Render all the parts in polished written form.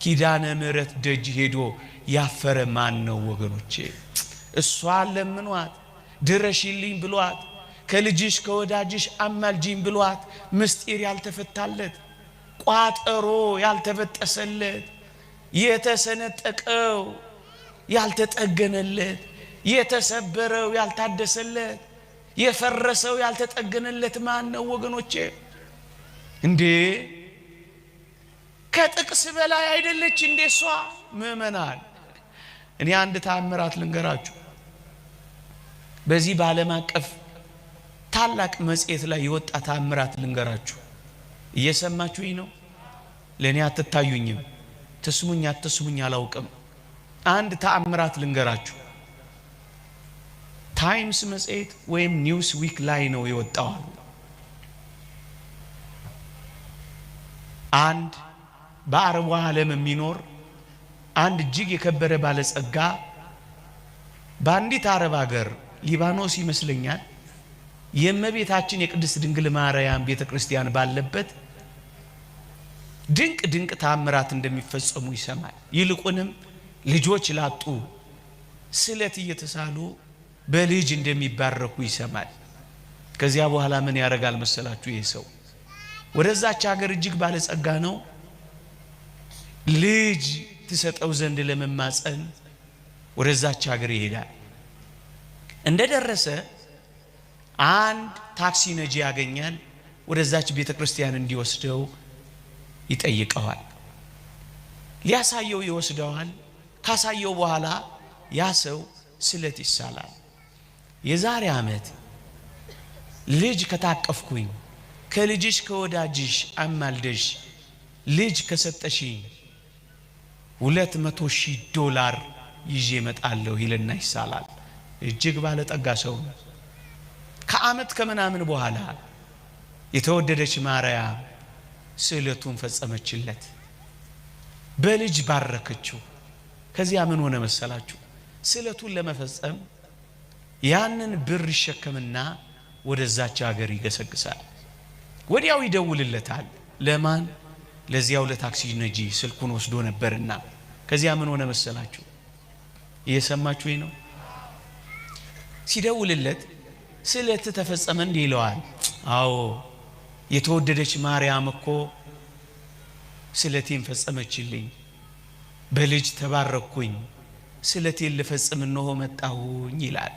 ኪዳነ ምሕረት ደጅ ሄዶ ያፈረ ማን ነው ወገኖቼ? እሷን ለምኗት ድረሽልኝ ብሏት፣ ከልጅሽ ከወዳጅሽ አማልጂኝ ብሏት፣ ምስጢር ያልተፈታለት፣ ቋጠሮ ያልተበጠሰለት፣ የተሰነጠቀው ያልተጠገነለት፣ የተሰበረው ያልታደሰለት፣ የፈረሰው ያልተጠገነለት ማን ነው ወገኖቼ? እንዴ ከጥቅስ በላይ አይደለች እንዴ እሷ? ምእመናን፣ እኔ አንድ ተአምራት ልንገራችሁ። በዚህ በዓለም አቀፍ ታላቅ መጽሔት ላይ የወጣ ተአምራት ልንገራችሁ። እየሰማችሁኝ ነው? ለእኔ አትታዩኝም። ትስሙኝ አትስሙኝ አላውቅም። አንድ ተአምራት ልንገራችሁ። ታይምስ መጽሔት ወይም ኒውስ ዊክ ላይ ነው የወጣው አሉ። አንድ በአረቡ ዓለም የሚኖር አንድ እጅግ የከበረ ባለጸጋ በአንዲት አረብ ሀገር፣ ሊባኖስ ይመስለኛል፣ የእመቤታችን የቅድስት ድንግል ማርያም ቤተ ክርስቲያን ባለበት ድንቅ ድንቅ ተአምራት እንደሚፈጸሙ ይሰማል። ይልቁንም ልጆች ላጡ ስለት እየተሳሉ በልጅ እንደሚባረኩ ይሰማል። ከዚያ በኋላ ምን ያደርጋል መሰላችሁ? ይህ ሰው ወደዛች ሀገር፣ እጅግ ባለጸጋ ነው። ልጅ ትሰጠው ዘንድ ለመማፀን ወደዛች ሀገር ይሄዳል። እንደደረሰ አንድ ታክሲ ነጂ ያገኛል። ወደዛች ቤተ ክርስቲያን እንዲወስደው ይጠይቀዋል። ሊያሳየው ይወስደዋል። ካሳየው በኋላ ያ ሰው ስለት ይሳላል። የዛሬ ዓመት ልጅ ከታቀፍኩኝ፣ ከልጅሽ ከወዳጅሽ አማልደሽ ልጅ ከሰጠሽኝ $200,000 ይዤ እመጣለሁ ይልና ይሳላል። እጅግ ባለጠጋ ሰው ነው። ከዓመት ከምናምን በኋላ የተወደደች ማርያም ስዕለቱን ፈጸመችለት፣ በልጅ ባረከችው። ከዚያ ምን ሆነ መሰላችሁ? ስዕለቱን ለመፈጸም ያንን ብር ይሸከምና ወደዛች ሀገር ይገሰግሳል። ወዲያው ይደውልለታል። ለማን? ለዚያው ለታክሲ ነጂ፣ ስልኩን ወስዶ ነበርና። ከዚያ ምን ሆነ መሰላችሁ? እየሰማችሁ ነው። ሲደውልለት ስዕለት ተፈጸመ እንዲህ ይለዋል። አዎ፣ የተወደደች ማርያም እኮ ስለቴን ፈጸመችልኝ፣ በልጅ ተባረኩኝ፣ ስለቴን ልፈጽም እነሆ መጣሁኝ ይላል።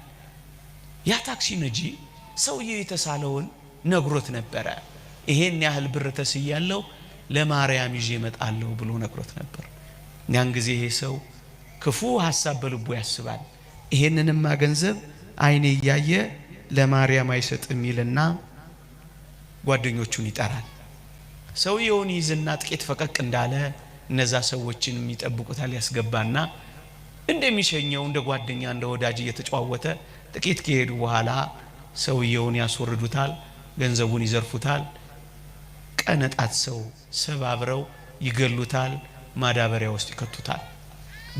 ያ ታክሲ ነጂ ሰውየው የተሳለውን ነግሮት ነበረ። ይሄን ያህል ብር ተስያለው፣ ለማርያም ይዤ እመጣለሁ ብሎ ነግሮት ነበር። ያን ጊዜ ይሄ ሰው ክፉ ሀሳብ በልቡ ያስባል። ይሄንንማ ገንዘብ አይኔ እያየ ለማርያም አይሰጥም ይልና ጓደኞቹን ይጠራል። ሰውየውን ይይዝና ጥቂት ፈቀቅ እንዳለ እነዛ ሰዎችን የሚጠብቁታል ያስገባና እንደሚሸኘው እንደ ጓደኛ እንደ ወዳጅ እየተጨዋወተ ጥቂት ከሄዱ በኋላ ሰውየውን ያስወርዱታል፣ ገንዘቡን ይዘርፉታል፣ ቀነጣት ሰው ሰባብረው ይገሉታል፣ ማዳበሪያ ውስጥ ይከቱታል፣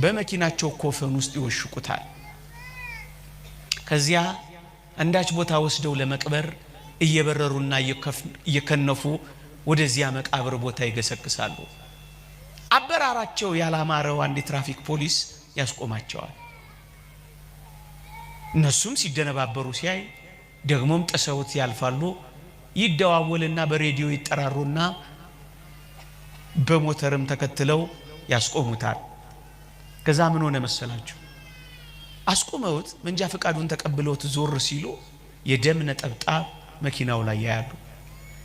በመኪናቸው ኮፈን ውስጥ ይወሽቁታል። ከዚያ አንዳች ቦታ ወስደው ለመቅበር እየበረሩና እየከነፉ ወደዚያ መቃብር ቦታ ይገሰግሳሉ። አበራራቸው ያላማረው አንድ የትራፊክ ፖሊስ ያስቆማቸዋል። እነሱም ሲደነባበሩ ሲያይ ደግሞም ጥሰውት ያልፋሉ። ይደዋወልና በሬዲዮ ይጠራሩና በሞተርም ተከትለው ያስቆሙታል። ከዛ ምን ሆነ መሰላችሁ? አስቆመውት መንጃ ፈቃዱን ተቀብለውት ዞር ሲሉ የደም ነጠብጣብ መኪናው ላይ ያያሉ።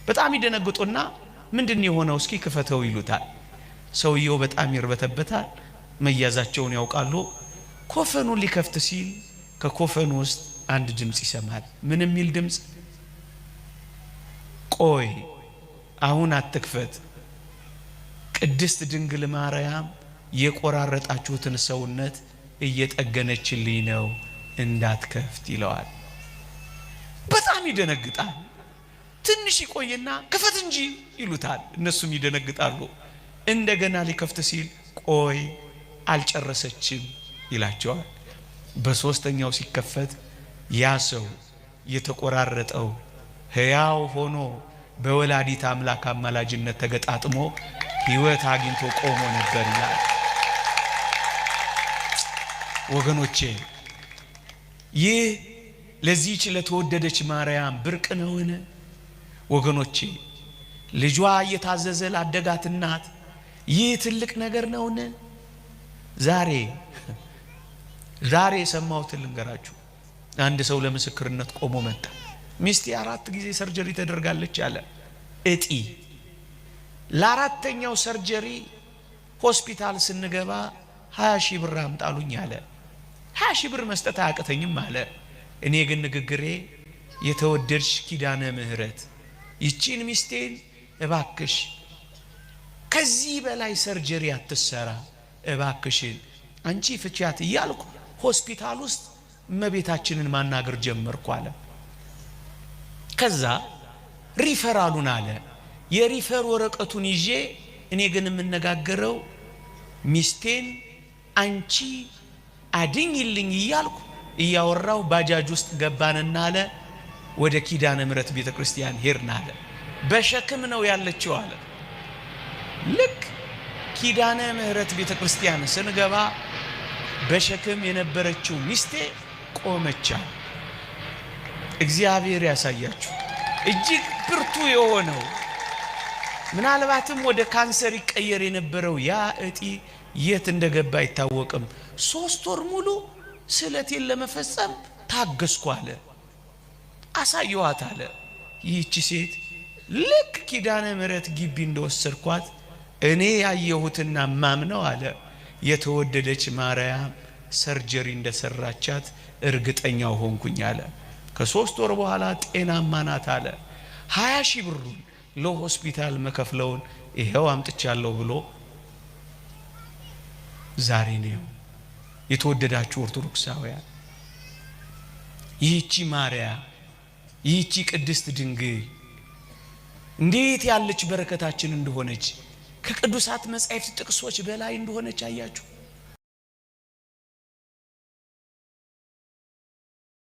በጣም ይደነግጡና ምንድን የሆነው፣ እስኪ ክፈተው ይሉታል። ሰውየው በጣም ይርበተበታል። መያዛቸውን ያውቃሉ። ኮፈኑን ሊከፍት ሲል ከኮፈኑ ውስጥ አንድ ድምፅ ይሰማል። ምን የሚል ድምፅ? ቆይ፣ አሁን አትክፈት፣ ቅድስት ድንግል ማርያም የቆራረጣችሁትን ሰውነት እየጠገነችልኝ ነው፣ እንዳትከፍት ይለዋል። በጣም ይደነግጣል። ትንሽ ይቆይና ክፈት እንጂ ይሉታል። እነሱም ይደነግጣሉ። እንደገና ሊከፍት ሲል ቆይ፣ አልጨረሰችም ይላቸዋል። በሶስተኛው ሲከፈት ያ ሰው የተቆራረጠው ሕያው ሆኖ በወላዲት አምላክ አማላጅነት ተገጣጥሞ ሕይወት አግኝቶ ቆሞ ነበር ይላል። ወገኖቼ፣ ይህ ለዚህች ለተወደደች ማርያም ብርቅ ነውን? ወገኖቼ፣ ልጇ እየታዘዘ ላደጋት እናት ይህ ትልቅ ነገር ነውን? ዛሬ የሰማሁትን ልንገራችሁ። አንድ ሰው ለምስክርነት ቆሞ መጣ። ሚስቴ 4 ጊዜ surgery ተደርጋለች አለ። እጢ። ለአራተኛው surgery ሆስፒታል ስንገባ 20,000 ብር አምጣሉኝ አለ። 20,000 ብር መስጠት አያቅተኝም አለ። እኔ ግን ንግግሬ የተወደድሽ ኪዳነ ምሕረት፣ ይቺን ሚስቴን እባክሽ ከዚህ በላይ surgery አትሰራ፣ እባክሽን አንቺ ፍቺያት እያልኩ ሆስፒታል ውስጥ እመቤታችንን ማናገር ጀመርኩ አለ። ከዛ ሪፈራሉን አለ፣ የ refer ወረቀቱን ይዤ እኔ ግን የምነጋገረው ሚስቴን አንቺ አድኝልኝ እያልኩ እያወራው ባጃጅ ውስጥ ገባንና አለ፣ ወደ ኪዳነ ምሕረት ቤተ ክርስቲያን ሄድን አለ። በሸክም ነው ያለችው አለ። ልክ ኪዳነ ምሕረት ቤተ ክርስቲያን ስንገባ በሸክም የነበረችው ሚስቴ ቆመች። እግዚአብሔር ያሳያችሁ። እጅግ ብርቱ የሆነው፣ ምናልባትም ወደ ካንሰር ይቀየር የነበረው ያ እጢ የት እንደገባ አይታወቅም። 3 ወር ሙሉ ስለቴን ለመፈጸም ታገስኩ አለ። አሳየኋት አለ። ይህቺ ሴት ልክ ኪዳነ ምሕረት ግቢ እንደወሰድኳት እኔ ያየሁትና ማምነው አለ፣ የተወደደች ማርያም surgery እንደሰራቻት እርግጠኛው ሆንኩኝ አለ። ከ3 ወር በኋላ ጤናማ ናት አለ። 20,000 ብሩን ለሆስፒታል መከፍለውን ይኸው አምጥቻለሁ ብሎ ዛሬ ነው። የተወደዳችሁ ኦርቶዶክሳውያን፣ ይህቺ ማርያም፣ ይህቺ ቅድስት ድንግል እንዴት ያለች በረከታችን እንደሆነች፣ ከቅዱሳት መጻሕፍት ጥቅሶች በላይ እንደሆነች አያችሁ።